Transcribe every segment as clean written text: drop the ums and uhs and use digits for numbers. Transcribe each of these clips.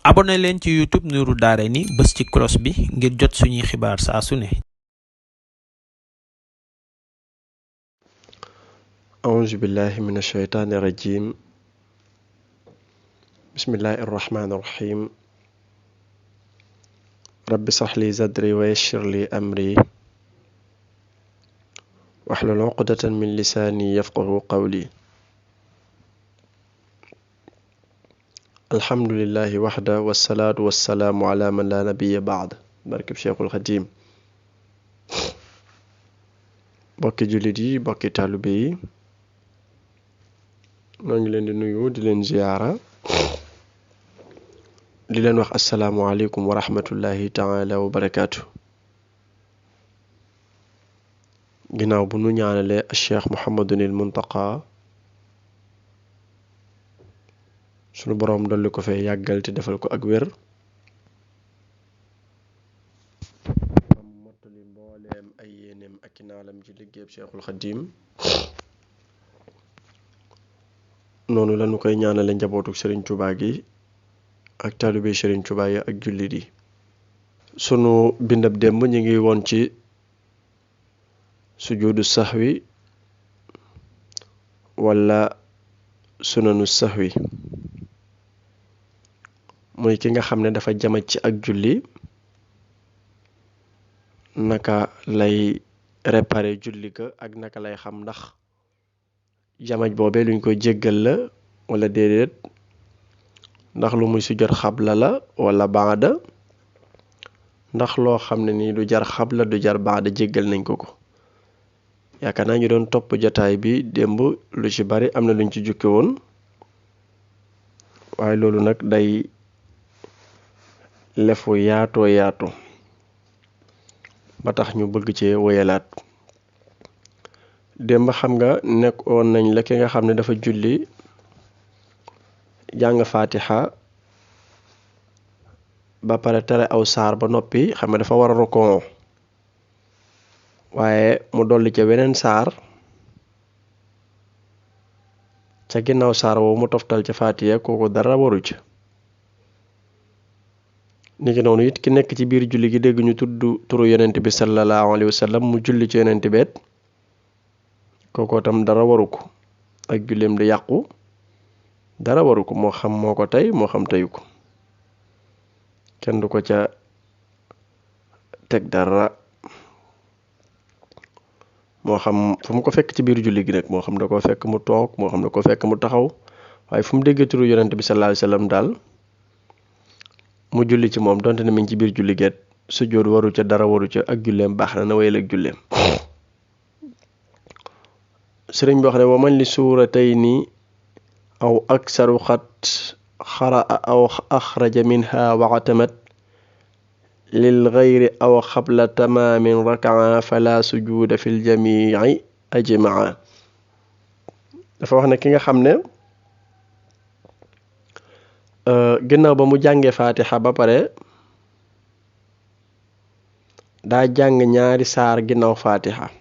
abonné leen ci YouTube Nourou Darayni bës ci cloche bi ngir jot suñuy xibaar saa su ne. A'uuzu billahi mina shaytaani rajiim. Bismillahi rahmaani rahiim. Rabbi shrah li sadri wa yassir li amri. Wahlul uqdatan min lisaani yafqahu qawli. Alhamdulillahi waxda wassalaatu wassalaamu ala man laa nabiyya ba'd. barkeb Cheikhul Xadim. bokki jullit yi bokki taalibe yi noo ngi leen di nuyu di leen ziyaara di leen wax assalaamu aleykum wa rahmatullahi taala wa barakaatu. ginnaaw bu nu ñaanalee Cheikh Muhammadunil Muntaqa sunu boroom dolli ko fee yàggal te defal ko ak wér am mottali mbooleem ay yéeneem ak naalam ci liggéeyub Cheikhul Xadim. noonu lañu koy ñaanale njabootu Serigne Touba gi ak taalibe Serigne Touba yi ak jullit yi. sunu bindab démb ñu ngi woon ci sujuudu sahwi wala sunanu sahwi muy ki nga xam ne dafa jamaj ci ak julli naka lay réparer julli ga ak naka lay xam ndax jamaj boobee luñ koy jéggal la wala déedéet, ndax lu muy sujjóot xabla la wala baada, ndax loo xam ne nii du jar xabla du jar baada jéggal nañ ko ko. yaakaar naa ñu doon topp jataay bi démb lu ci bari am na luñ ci jukki woon, waaye loolu nag day lefu yaatoo yaatu ba tax ñu bëgg cee woyalaat. démb xam nga nekkoon nañ la ki nga xam ne dafa julli jàng faatiha ba pare tere aw saar ba noppi, xam nga dafa war a rukoo waaye mu dolli ca weneen saar ca ginnaaw saar woowu mu toftal ca faatiha, kooku dara waru ca. niki noonu it ki nekk ci biir julli gi dégg ñu tudd turu yonent bi sallallahu alayhi wa sallam mu julli ci yonent beet, kooko tam dara waru ko, ak julleem di yàqu, dara waru ko, moo xam moo ko tey moo xam teyu ko, kenn du ko ca teg dara. moo xam fu mu ko fekk ci biir julli gi nag, moo xam da ko fekk mu toog moo xam da ko fekk mu taxaw, waaye fu mu déggee turu yonent bi sallallahu alayhi wa sallam daal mu julli ci moom donte ne mi ngi ci biir julli geet, sujjóot waru ca, dara waru ca, ak julleem baax na wéyal ak julleem. sëriñ bi wax ne wa man li suuratayni aw aksaru xat xaraa aw axraja minha waxtamat lil gayri aw xabla tamaamin rakaa fala sujuuda fil jamii ajmaa. dafa wax ne ki nga xam ne ginnaaw ba mu jàngee faatixa ba pare daa jàng ñaari saar ginnaaw faatixa,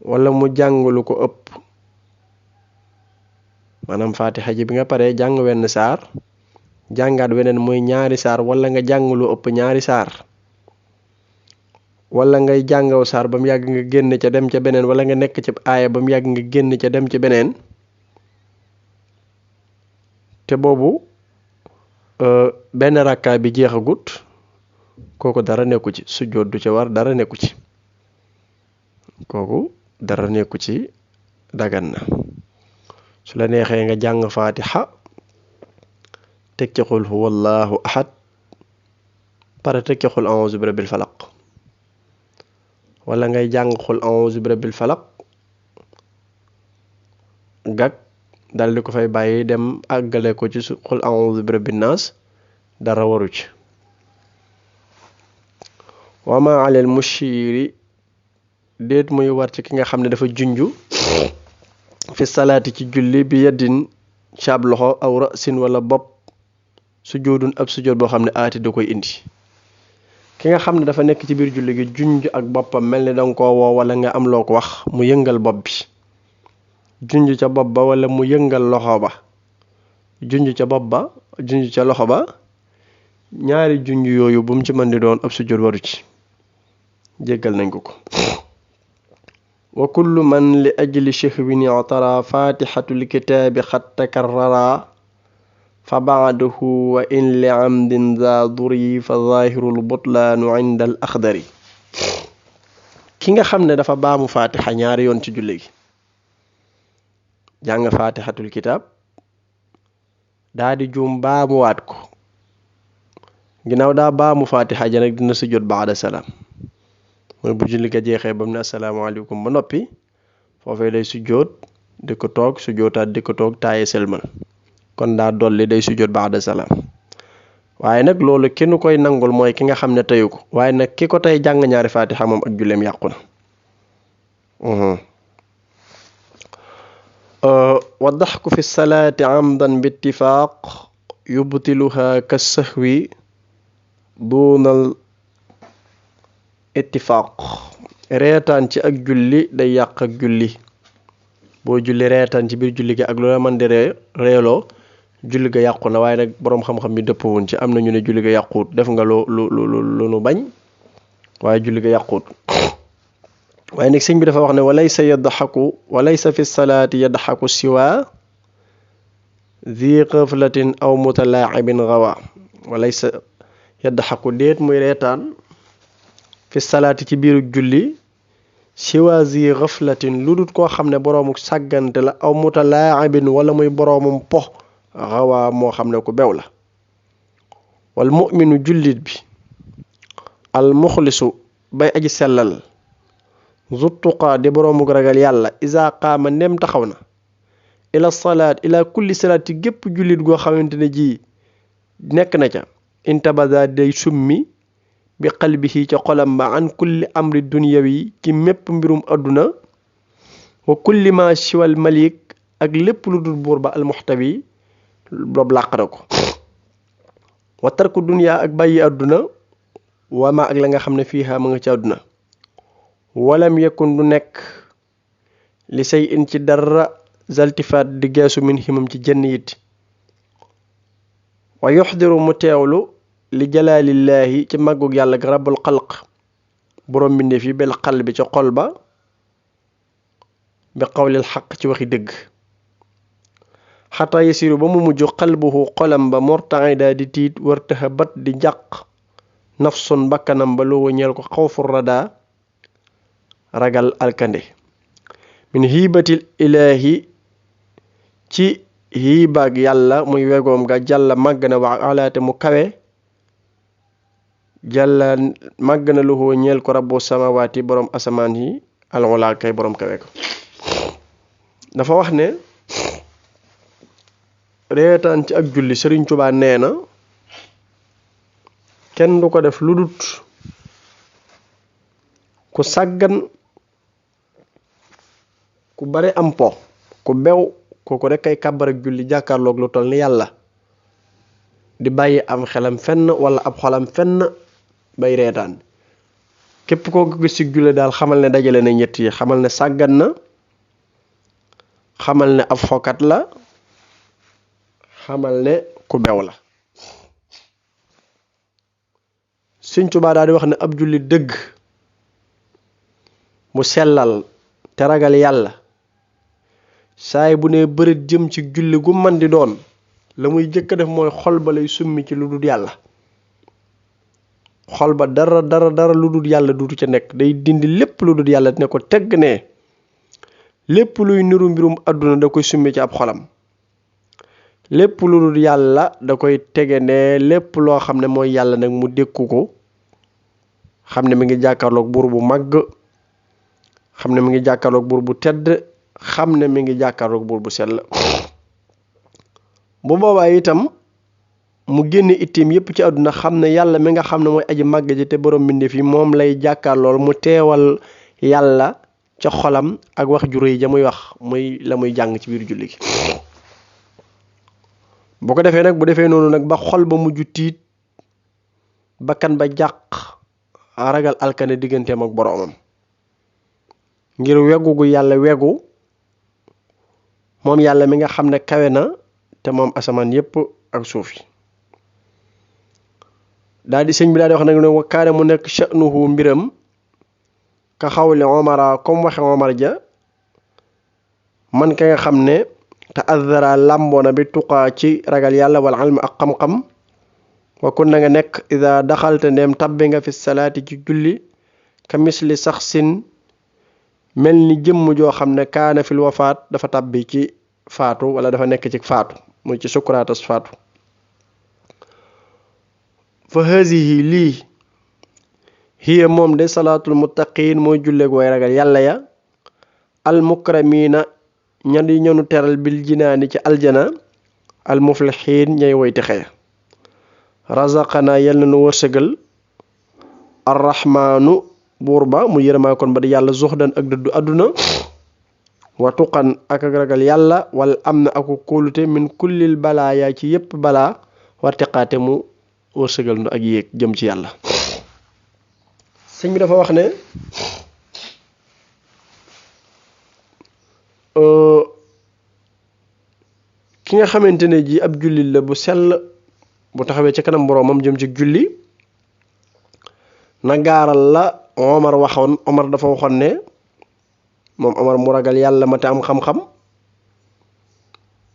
wala mu jàng lu ko ëpp, maanaam faatixa ji bi nga pare jàng wenn saar jàngaat weneen muy ñaari saar, wala nga jàng lu ëpp ñaari saar, wala ngay jàngaw saar ba mu yàgg nga génn ca dem ca beneen, wala nga nekk ci aaya ba mu yàgg nga génn ca dem ca beneen, te boobu benn rakkaa bi jeexagut, kooku dara nekku ci, sujjóot du ca war, dara nekku ci, kooku dara nekku ci, dagan na. su la neexee nga jàng faatixa teg ci xul huwallahu ahad, pare teg ci xul a'uuzu bi rabbil falaq, wala ngay jàng xul a'uuzu bi rabbil falaq gag dal di ko fay bàyyi dem àggale ko ci xul a'uuzu bi rabbin naas, dara waru ci. wa ma alal mushiri déet muy war ci ki nga xam ne dafa junju fi salaati ci julli bi yeddin ci ab loxo aw rasin wala bopp sujuudun ab sujood boo xam ne aati da koy indi. ki nga xam ne dafa nekk ci biir julli gi junj ak boppam mel ni danga koo woo wala nga am loo ko wax, mu yëngal bopp bi junj ca bopp ba wala mu yëngal loxo ba, junj ca bopp ba junj ca loxo ba ñaari junj yooyu bu mu ci mën di doon ab sujjóot waru ci jéggal nañ ko wa kullu man li ajli shahwin i'tara fatihatul kitaabi xat takarrara fa ba'dahu wa in li amdin za duri fa zahirul butlaanu inda al akhdari ki nga xam ne dafa baamu fatiha ñaari yoon ci julli gi jàng fatihatul kitaab daa di juum baamuwaat ko ginnaaw daa baamu fatiha ja nag dina sujjóot ba'da salaam mooy bu julli ga jeexee ba mu ne asalaamaaleykum ba noppi foofee day sujjóot di ko toog sujjóotaat di ko toog taaye selmal kon daa dolli day sujjóot ba'da salaam waaye nag loolu kenn koy nangul mooy ki nga xam ne teyu ko waaye nag ki ko tey jàng ñaari fatiha moom ak julleem yàqu na wa daxku fi salaati amdan bi ittifaaq yubtiluha ka sahwi dunal ittifaaq reetaan ci ak julli day yàq ak julli boo julli reetaan ci biir julli gi ak loola mën di reeloo julli ga yàqu na waaye nag boroom xam-xam bi dëppawuñ ci am na ñu ne julli ga yàquut def nga lu nu bañ waaye julli ga yàquut waaye nag sëñ bi dafa wax ne walaysa fi salaati yadxaku siwa zi xaflatin aw mutalaacibin gawa walaysa yadxaku déet muy reetaan fi salaati ci biiru julli siwa zi xaflatin lu dut koo xam ne boroomu sàggante la aw mutalaacibin wala muy boroomum po gawa moo xam ne ku bew la wal mu'minu jullit bi al muxlisu bay aji sellal zuttuqaa di boroomu ragal yàlla isa qaama ndem taxaw na ila salaat ila kulli salaat ci gépp jullit goo xamante ne ji nekk na ca intabada day summi bi qalbihi ca xolam ba an kulli amri dunyawi ci mépp mbirum adduna wa kulli ma siwal malik ak lépp lu dul buur ba almuxtawi boobu làq na ko wa tarku dunya ak bàyyi adduna wama ak la nga xam ne fiiha ma nga ci adduna walam yakun du nekk li say in ci dara zaltifaat di geesu min himam ci jenn yit wa yuxdiru mu teewlu li jalaalillaahi ci màggug yàlla ga rabbul xalq boroom mbindeef yi bel xal bi ca xol ba bi qawlil xaq ci waxi dëgg xataa yasiru ba mu mujj xalbuhu xolam ba mortaida di tiit wartaxa bat di jàq nafsun bakkanam ba loo ñeel ko xawfu rada ragal alkande min hiibatil ilaahi ci hiibaag yàlla muy wegoom ga jàlla màgg na wa alaate mu kawe jàlla màgg na luhoo ñeel ko rabbu samawaati boroom asamaan yi alxulaa kay boroom kawe ko dafa wax ne reetaan ci ak julli Sëriñ Tuubaa nee na kenn du ko def lu dut ku sàggan ku bare am po ku bew kooku rek kay kàbbar ak julli jàkkaarloog lu toll ni yàlla di bàyyi am xelam fenn wala ab xolam fenn bay reetaan képp koo gis ci julli daal xamal ne dajale na ñett yi xamal ne sàggan na xamal ne ab fokat la xamal ne ku bew la Sëñ Tuubaa daal di wax ne ab julli dëgg mu sellal te ragal yàlla saay bu ne bërit jëm ci julli gu man di doon la muy jëkk a def mooy xol ba lay summi ci lu dul yàlla xol ba dara lu dul yàlla duutu ca nekk day dindi lépp lu dul yàlla ne ko tegg ne lépp luy niru mbirum àdduna da koy summi ci ab xolam lépp lu dul yàlla da koy tege ne lépp loo xam ne mooy yàlla nag mu dékku ko xam ne mi ngi jàkkaarloog buur bu màgg xam ne mi ngi jàkkaarloog buur bu tedd xam ne mi ngi jàkkaarloog buur bu sell bu boobaa itam mu génne itteem yépp ci àdduna xam ne yàlla mi nga xam ne mooy aji màgg ji te borom mbindeef yi moom lay jàkkaarlool mu teewal yàlla ca xolam ak wax ju rëy ja muy wax muy la muy jàng ci biir julli gi bu ko defee nag bu defee noonu nag ba xol ba mujj tiit bakkan ba jàq ragal alkane digganteem ak boroomam ngir wegu gu yàlla wegu moom yàlla mi nga xam ne kawe na te moom asamaan yépp ak suuf yi daal di sëñ bi daal di wax nag ne wa kaane mu nekk sha'nuhu mbiram ka xawli omara comme waxe omar ja man ka nga xam ne te addara làmboona bi tuqaa ci ragal yàlla wal ilm ak xam-xam wa kun na nga nekk ida daxalta ndeem tabbi nga fi salaati ci julli ka misli saxsin mel ni jëmm joo xam ne kaana fil wafaat dafa tabbi ci faatu wala dafa nekk ci faatu muy ci sukuraatas faatu fa hazihi lii hiya moom de salaatul muttaqiin mooy julleeg way ragal yàlla ya al mukramiina ña di ñënu teral bil jinaani ci aljana al muflixiin ñay way texe razaqana yal na nu wërsëgal arrahmaanu buur ba mu yërëmaa kon ba di yàlla zuxdan ak dëddu àdduna wa tuqan ak ragal yàlla wala am na aku kóolute min kullil balaa yaa ci yépp balaa wartiqaate mu wërsëgal nu ak yéeg jëm ci yàlla sëñ bi dafa wax ne ki nga xamante ne ji ab jullit la bu sell bu taxawee ci kanam boroomam jëm ci julli na gaaral la Omar waxoon Omar dafa waxoon ne moom Omar mu ragal yàlla ma te am xam-xam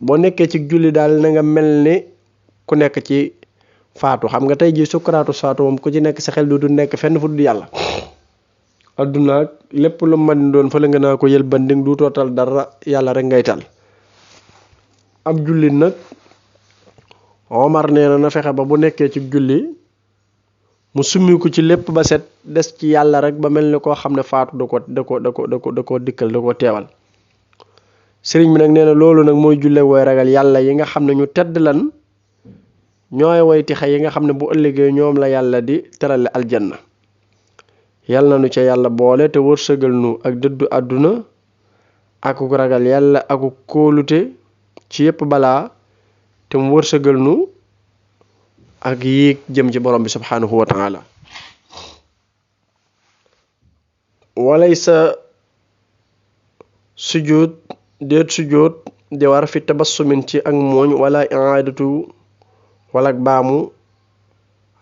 boo nekkee ci julli daal na nga mel ni ku nekk ci faatu xam nga tey ji sukkuraatu faatu moom ku ci nekk sa xel du nekk fenn fu du yàlla adduna lépp lu man doon fële nga naa ko yël banding du tootal dara yàlla rek ngay tal ab jullit nag Omar nee na fexe ba bu nekkee ci julli mu summiku ci lépp ba set des ci yàlla rek ba mel ni koo xam ne faatu da ko dikkal da ko teewal sëriñ bi nag nee na loolu nag mooy julle way ragal yàlla yi nga xam ne ñu tedd lan ñooy way tixe yi nga xam ne bu ëllëgee ñoom la yàlla di terale aljanna yàlla na nu ca yàlla boole te wërsëgal nu ak dëddu àdduna aku ragal yàlla aku kóolute ci yépp balaa te mu wërsëgal nu ak yéeg jëm ci borom bi subhanahu wa taala walaysa sujud déet sujud di war fi tabassumin ci ak mooñ wala i'adatu wala ak baamu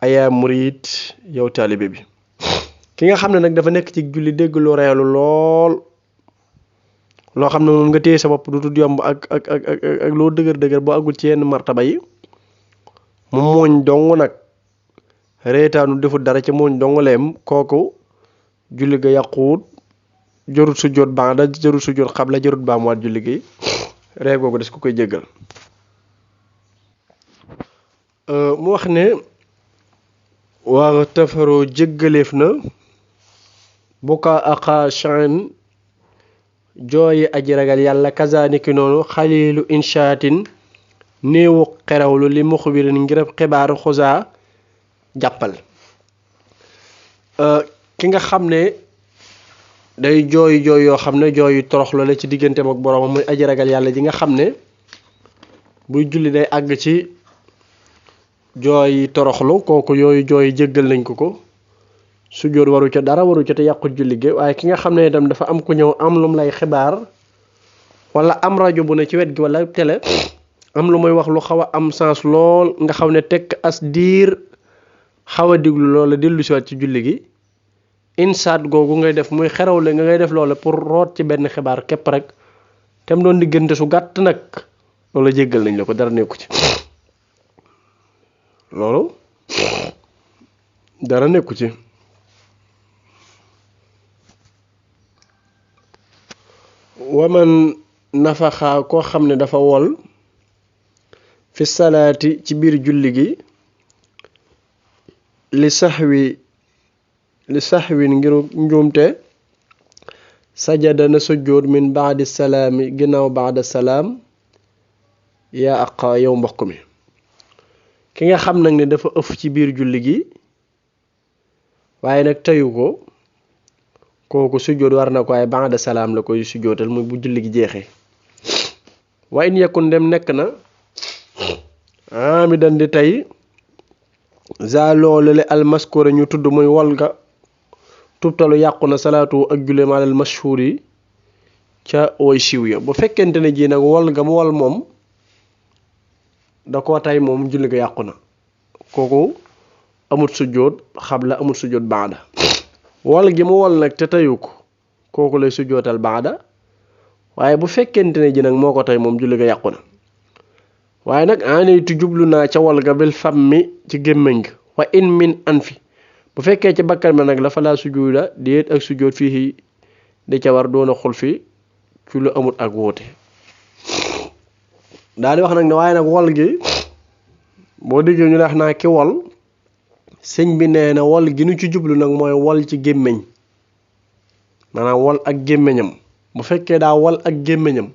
ayaa murid yow taalibe bi ki nga xam ne nag dafa nekk ci julli dégg lu reelu lool loo xam ne moom nga téye sa bopp du tut yomb ak loo dëgër boo agul ci yenn martaba yi mu mooñ dong nag reetaanu defut dara ci mooñ dong leem kooku julli ga yàquwut jarut sujjóot baada jarut sujjóot xabla jarut baamuwaat julli gi ree googu des ko koy jéggal mu wax ne waa tafaroo jéggaleef na buka aqa chan jooyi aji ragal yàlla kazaniki noonu xalilu inshaatin néewu xerawlu li muxbirin ngir xibaar xusaa jàppal ki nga xam ne day jooy yoo xam ne jooyu toroxlu la ci digganteem ak boroomam muy aji ragal yàlla ji nga xam ne buy julli day àgg ci jooy toroxlu kooku yooyu jooy jéggal nañ ko sujjóot waru ca dara waru ca te yàqut julli gi waaye ki nga xam ne itam dafa am ku ñëw am lum lay xibaar wala am rajo bu ne ci wet gi wala télé am lu muy wax lu xaw a am sens lool nga xaw ne tekk as diir xaw a diglu loola dellu si waat ci julli gi insaat googu ngay def muy xerawle nga ngay def loola pour root ci benn xibaar képp rek te mu doon diggante su gàtt nag loola jéggal nañ la ko dara nekku ci loolu dara nekku ci waman nafaxa koo xam ne dafa wol fi salaati ci biir julli gi li saxwin ngir njuumte sajada na sujjóot min baadi salaami ginnaaw baada salaam yaa aqa yow mbokk mi ki nga xam nag ne dafa ëf ci biir julli gi waaye nag teyu ko kooku sujjóot war na ko waaye baada salaam la koy sujjóotal muy bu julli gi jeexee wa in yakun dem nekk na amidan di tey za loolale almaskura ñu tudd muy wolga tubtalu yàqu na salaatu ak julleem alal mashhur yi ca woy siiw ya bu fekkente ne ji nag wolga mu wol moom da koo tay moom julli ga yàqu na kooku amut sujjóot xabla amut sujjóot baada wol gi mu wol nag te tayu ko kooku lay sujjóotal baada waaye bu fekkente ne ji nag moo ko tay moom julli ga yàqu na waaye nag aanaytu jublu naa ca wol ga bil fammi ci gémmiñ ga wa in min anfi bu fekkee ci bakkan bi nag la fa laa sujjóoda déet ak sujjóot fii di ca war doona xul fi ci lu amut ak wóote daal di wax nag ne waaye nag wol gi boo déggee ñu wax naa ki wol sëñ bi nee na wol gi nu ci jublu nag mooy wol ci gémmiñ maanaam wol ak gémmiñam bu fekkee daa wol ak gémmiñam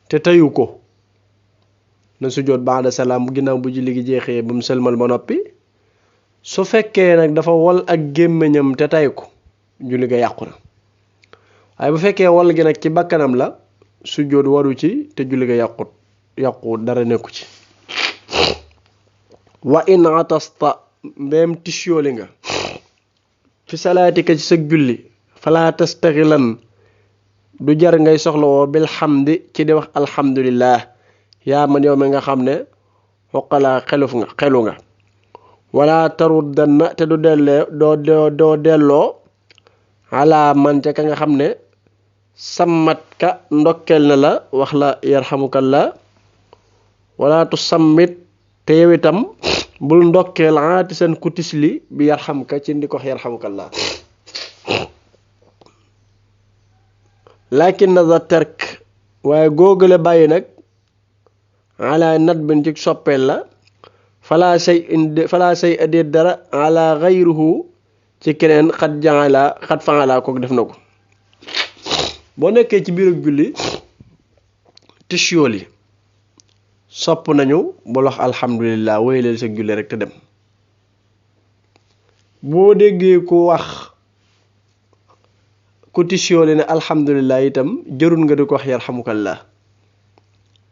te tayu ko na sujjóot ba'da salaam ginnaaw bu julli gi jeexee ba mu sëlmal ba noppi su fekkee nag dafa wol ak gémmiñam te tay ko julli ga yàqu na waaye bu fekkee wol gi nag ci bakkanam la sujjóot waru ci te julli ga yàqu dara nekku ci wa in atasta mbem tisyooli nga fi salaatika ci sa julli fala tastaxilan du jar ngay soxlawoo bil xamdi ci di wax alhamdulillah yaa man yow mi nga xam ne xoqalaa xelu nga wala taruddanna te du doo delloo ala man ca ka nga xam ne sammat ka ndokkel na la wax la yarhamukallah wala tu sammit te yow itam bul ndokkeel aati seen ku tisli bi yarhamka ci ndi ko wax yarhamukallah lakin na za terk waaye góogale bàyyi nag ala nat bin ci soppeel la fala say adeet dara ala xayruhu ci keneen xat faala kook def na ko boo nekkee ci biir ak julli tisyool yi sopp nañu bul wax alhamdulillah wéyaleel sa julli rek te dem boo déggee ko wax ku tisyool yi ne alhamdulillah itam jërul nga di ko wax yarhamukallah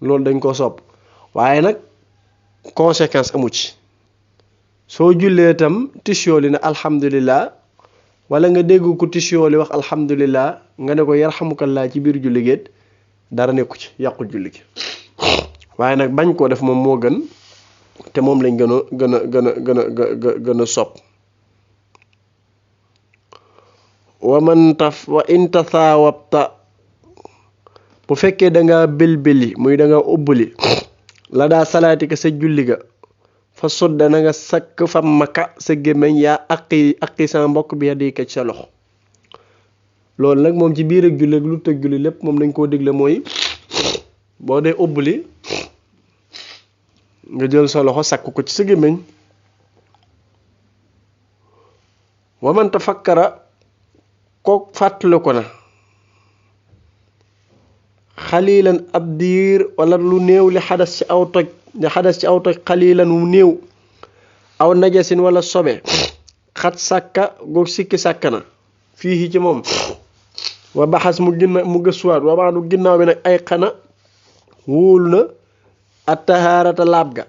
loolu dañ koo sopp waaye nag conséquence amu ci soo jullee itam tisyool yi ne alhamdulillah wala nga dégg ko tisyool yi wax alhamdulillah nga ne ko yarhamukallah ci biir julli géet dara nekku ci yàqu julli gi waaye nag bañ koo def moom moo gën te moom lañ gën a sopp wa in tasaawabta bu fekkee danga bilbili muy danga ubbali la daa salaatika sa julli ga fa sudda na nga sakk fa maka sa gémmiñ yaa aqi sa mbokk bi yadika ci sa loxo loolu nag moom ci biir ak julli ak lu tëg julli lépp moom dañ koo digle mooy boo dee ubbali nga jël sa loxo sakk ko ci sa gémmiñ wa man tafakkara kook fàttali ko na xalilan ab diir wala lu néew li xadas ci aw toj xalilan wu néew aw najasin wala sobe xat sàkka goog sikki sàkka na fii ci moom wa baxas mu gëstuwaat wa baadu ginnaaw bi nag ay xana wóolu na attahaarata laab ga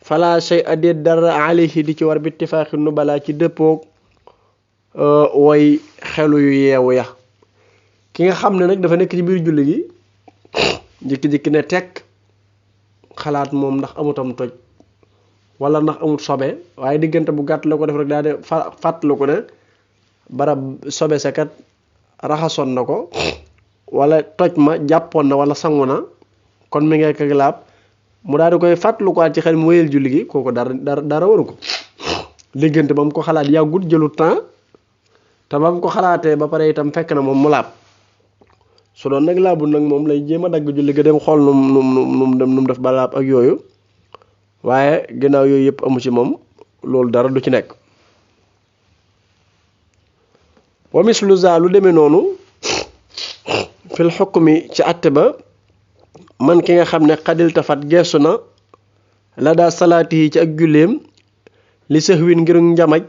fala shay adeet dara alayhi di ci war bi ittifaaxi nu balaa ci dëppoog way xelu yu yeewu ya ki nga xam ne nag dafa nekk ci biir julli gi jikki-jikki ne tekk xalaat moom ndax amutam toj wala ndax amut sobe waaye diggante bu gàtt la ko def rek daa de fàttali ko ne barab sobe sa kat raxasoon na ko wala toj ma jàppoon na wala sangu na kon mi ngi ak laab mu daal di koy fàttali ko ci xel mu wéyal julli gi kooku dara waru ko diggante ba mu ko xalaat yàggut jëlu temps te ba mu ko xalaatee ba pare itam fekk na moom mu laab su doon nag laabul nag moom lay jéem a dagg julli ga dem xool nu mu def ba laab ak yooyu waaye ginnaaw yooyu yëpp amu ci moom loolu dara du ci nekk wa mislu za lu demee noonu fil xukmi ci àtte ba man ki nga xam ne xadil tafat geesu na la daa salaati yi ci ak julleem li sëxwin ngir njamaj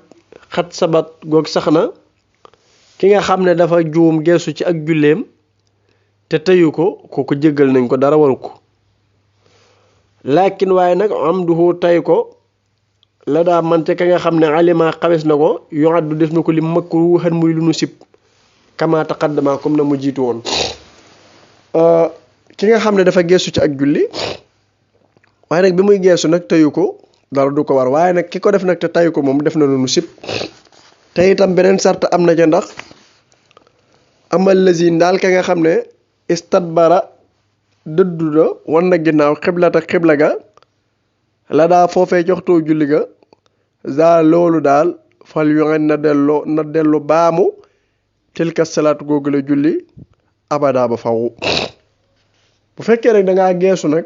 xat sabat goog sax na ki nga xam ne dafa juum geesu ci ak julleem te teyu ko kooku jéggal nañ ko dara waru ko laakin waaye nag amduhu tay ko la daa mante ka nga xam ne alima xawes na ko yoxat du def na ko li makruhan muy lu nu sib kama taqaddama comme na mu jiitu woon ki nga xam ne dafa geesu ci ak julli waaye nag bi muy geesu nag teyu ko dara du ko war waaye nag ki ko def nag te tayu ko moom def na lu nu sib te itam beneen sart am na ca ndax amal lazine daal ka nga xam ne istadbara dëddu na wan na ginnaaw xiblata xibla ga la daa foofee joxtoo julli ga za loolu daal fal yu na dellu baamu tilka salaat googu la julli abada ba faw bu fekkee rek da ngaa geesu nag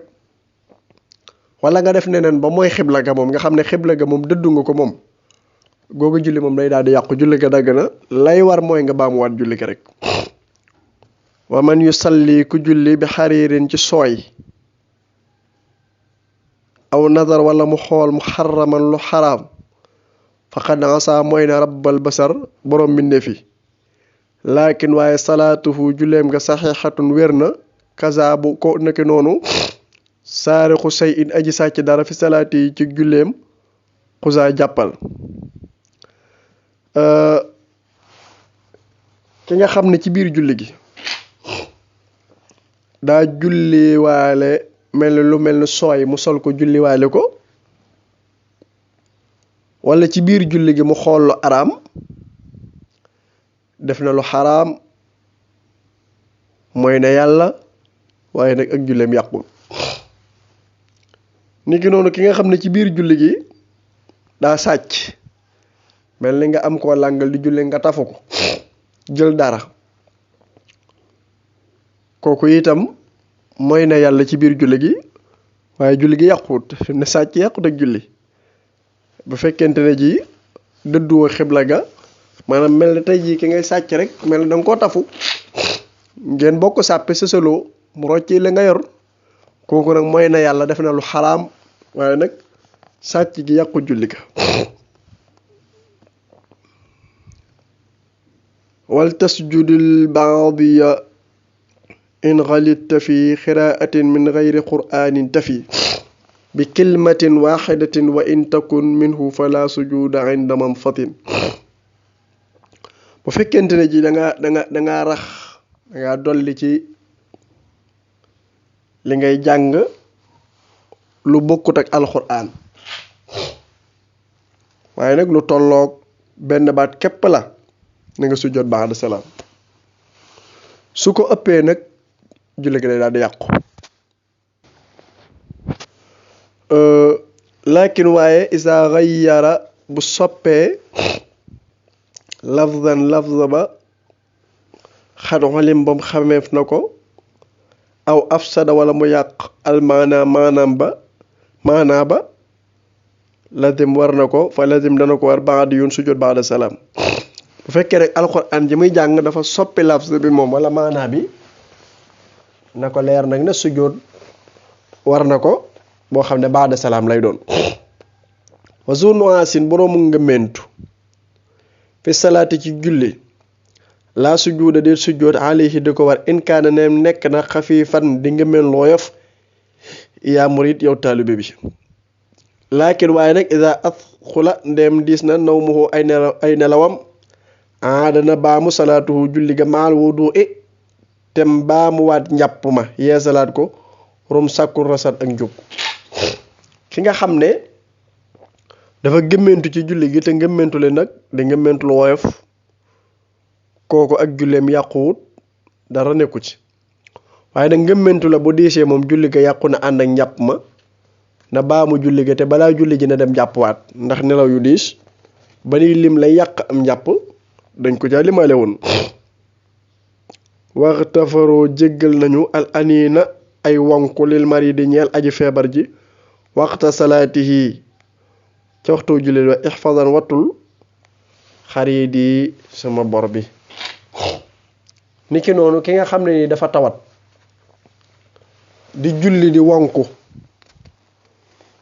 wala nga def neneen ba mooy xibla ga moom nga xam ne xibla ga moom dëddu nga ko moom googu julli moom day daal di yàqu julli ga dagg na lay war mooy nga baamuwaat julli ga rek wa man yusalli ku julli bi xariirin ci sooy aw nazar wala mu xool mu xaraman lu xaraam faqad asa mooy na rabbal basar borom mbindeef yi laakin waaye salaatuhu julleem nga saxiixatun wér na kaza bu ko naki noonu saarixu say in aji sàcc dara fi salaati yi ci julleem xusa jàppal ki nga xam ne ci biir julli gi daa julliwaale lu mel ni sooy mu sol ko julliwaale ko wala ci biir julli gi mu xool lu araam def na lu xaraam mooy na yàlla waaye nag ak julleem yàqul niki noonu ki nga xam ne ci biir julli gi daa sàcc mel ni nga am koo làngal di julli nga tafu ko jël dara kooku itam mooy na yàlla ci biir julli gi waaye julli gi yàquut ne sàcc yàqut ak julli bu fekkente ne ji dëdduwa xibla ga maanaam mel na tey jii ki ngay sàcc rek mel na danga koo tafu ngeen bokk sàppe sësaloo mu rocci la nga yor kooku nag mooy na yàlla def na lu xaraam waaye nag sàcc gi yàqu julli ga wal tasjudil baadiya in xalitta fi xiraatin min gayri qur'anin tafi bi kilmatin waxidatin wa in takun minhu fala sujuda inda manfatin bu fekkente ne ji danga rax danga dolli ci li ngay jàng lu bokkut ak alxuraan waaye nag lu tolloog benn baat képp la na nga sujjoot ba'da salaam su ko ëppee nag julli gi day daal di yàqu lakin waaye isa ghayyara bu soppee lafzan lafza ba xad xolim bam xameef na ko aw afsada wala mu yàq almaana maanaa ba lazim war na ko fa lazim dana ko war ba'da yoon sujjoot ba'da salaam bu fekkee rek alxuraan ji muy jàng dafa soppi lafz bi moom wala maanaa bi na ko leer nag ne sujjoot war na ko boo xam ne ba'da salaam lay doon wa zu nu'aasin boroomu ngëmmentu fi salaati ci julli laa sujjuuda déet sujjoot alayhi di ko war in kaana ne nekk na xafiifan di ngëmmeen looyof yaa murid yow taalibe bi laakin waaye nag ida asxula ndem diis na nawmuhu ay nelawam dana baamu salaatuhu julli ga maal wudu tem baamu waat njàpp ma yee salaat ko rum sàkkul rasat ak njub ki nga xam ne dafa gëmmentu ci julli gi te ngëmmentu le nag di ngëmmentu lu woyof kooku ak julleem yàquwut dara nekku ci waaye nag ngëmmentu la bu diisee moom julli ga yàqu na ànd ak njàpp ma na baamu julli ga te balaa julli ji na dem jàppwaat ndax nelaw yu diis ba nuy lim lay yàq am njàpp dañ ko caa limale woon waxtafaroo jéggal nañu al anina ay wonku lil mari di ñeel aji feebar ji waxta salaatihi ca waxtu julli wa ihfadan wattul xarit yi sama bor bi niki noonu ki nga xam ne ni dafa tawat di julli di wonku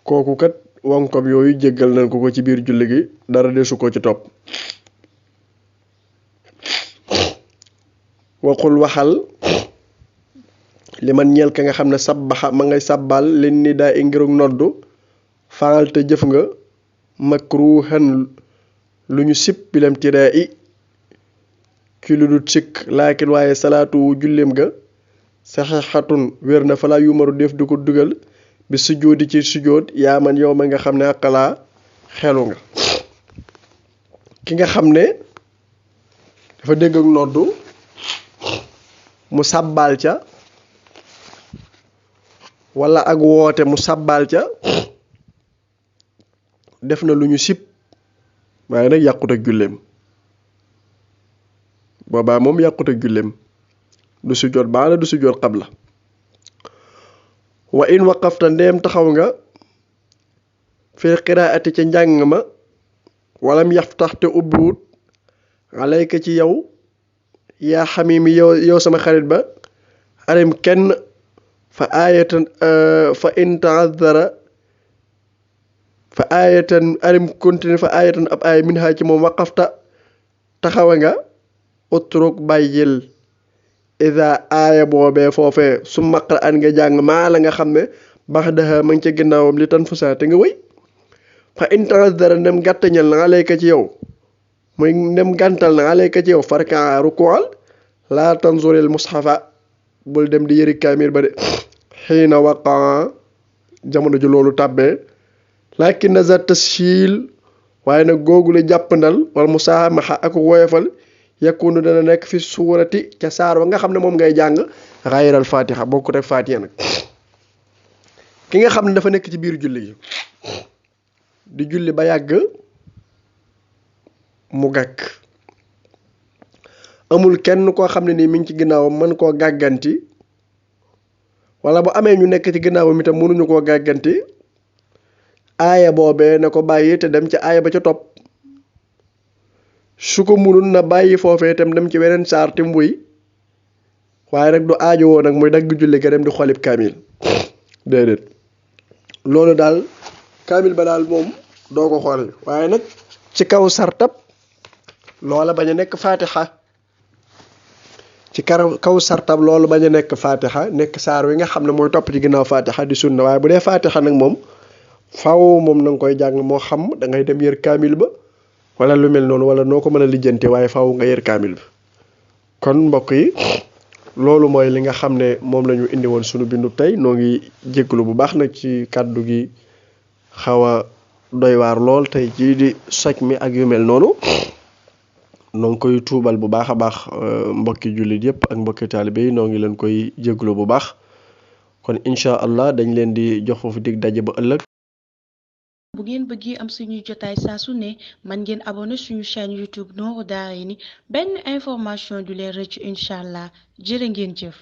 kooku kat wonkob yooyu jéggal nañ ko ci biir julli gi dara desu ko ci topp waxul waxal li man ñeel ka nga xam ne sabbaxa ma ngay sabbal leen ni daa i ngirug noddu faal te jëf nga makruhan lu ñu sib bilam tiraa i ci lu dul sikk laakin waaye salaatu julleem ga saxiixatun wér na falaa yumaru def du ko dugal bi sujjóoti ci sujjóot yaa man yow ma nga xam ne aqalaa xelu nga ki nga xam ne dafa dégg ak noddu mu sàbbaal ca wala ak woote mu sàbbaal ca def na lu ñu sib waaye nag yàqut ak julleem boobaa moom yàqut ak julleem du sujjóot baada du sujjóot qabla wa in waqafta ndeem taxaw nga fil qiraati ca njàng ma walam yaftax te ubbiwut alayka ci yow yaa xamimi yow sama xarit ba arim kenn fa aayatan fa in ta'azzara fa aayatan arim continue fa aayatan ab aay min haa ci moom waqafta taxawa nga utruk bàyyil ida aaya boobee foofee su maqra an nga jàng maa la nga xam ne bax daha ma ngi ca ginnaawam li tan fusaa te nga wëy fa in ta'azzara ndem gàttañal na alayka ci yow muy ndem gàntal na alayka ci yow farka rukual laa tanzuril mushafa bul dem di yëri kaamil ba de xiina waqaa jamono ji loolu tàbbee lakin na za tashiil waaye nag googu la jàppandal wala musaamaxa ak woyofal yakunu dana nekk fi suurati ca saar wa nga xam ne moom ngay jàng xayral fatiha bokkut ak fatiha nag ki nga xam ne dafa nekk ci biir julli gi di julli ba yàgg mu gàkk amul kenn koo xam ne nii mi ngi ci ginnaawam mën koo gàgganti wala bu amee ñu nekk ci ginnaawam itam mënuñu koo gàgganti aaya boobee na ko bàyyi te dem ci aaya ba ca topp su ko munul na bàyyi foofee itam dem ci weneen saar te mu wéy waaye nag du aajo woo nag muy dagg julli ga dem di xolib kaamil déedéet loolu daal kaamil ba daal moom doo ko xool waaye nag ci kaw sartab loola bañ a nekk fatiha ci kaw sartab loolu bañ a nekk fatiha nekk saar wi nga xam ne mooy topp ci ginnaaw fatiha di sunna waaye bu dee fatiha nag moom faaw moom na nga koy jàng moo xam da ngay dem yër kaamil ba wala lu mel noonu wala noo ko mën a lijjante waaye faaw nga yër kaamil ba kon mbokk yi loolu mooy li nga xam ne moom la ñu indi woon sunu bindu tey noo ngi jégalu bu baax nag ci kàddu gi xaw a doy waar lool tey jii di soj mi ak yu mel noonu noo ngi koy tuubal bu baax a baax mbokki jullit yëpp ak mbokki taalibe yi noo ngi leen koy jégalu bu baax kon incha allah dañ leen di jox foofu dig daje ba ëllëg. bu ngeen bëggee am suñuy jotaay saa su ne man ngeen abonné suñu chaîne YouTube Nourou Darayni benn information du leen rëcc incha allah jërë ngeen jëf.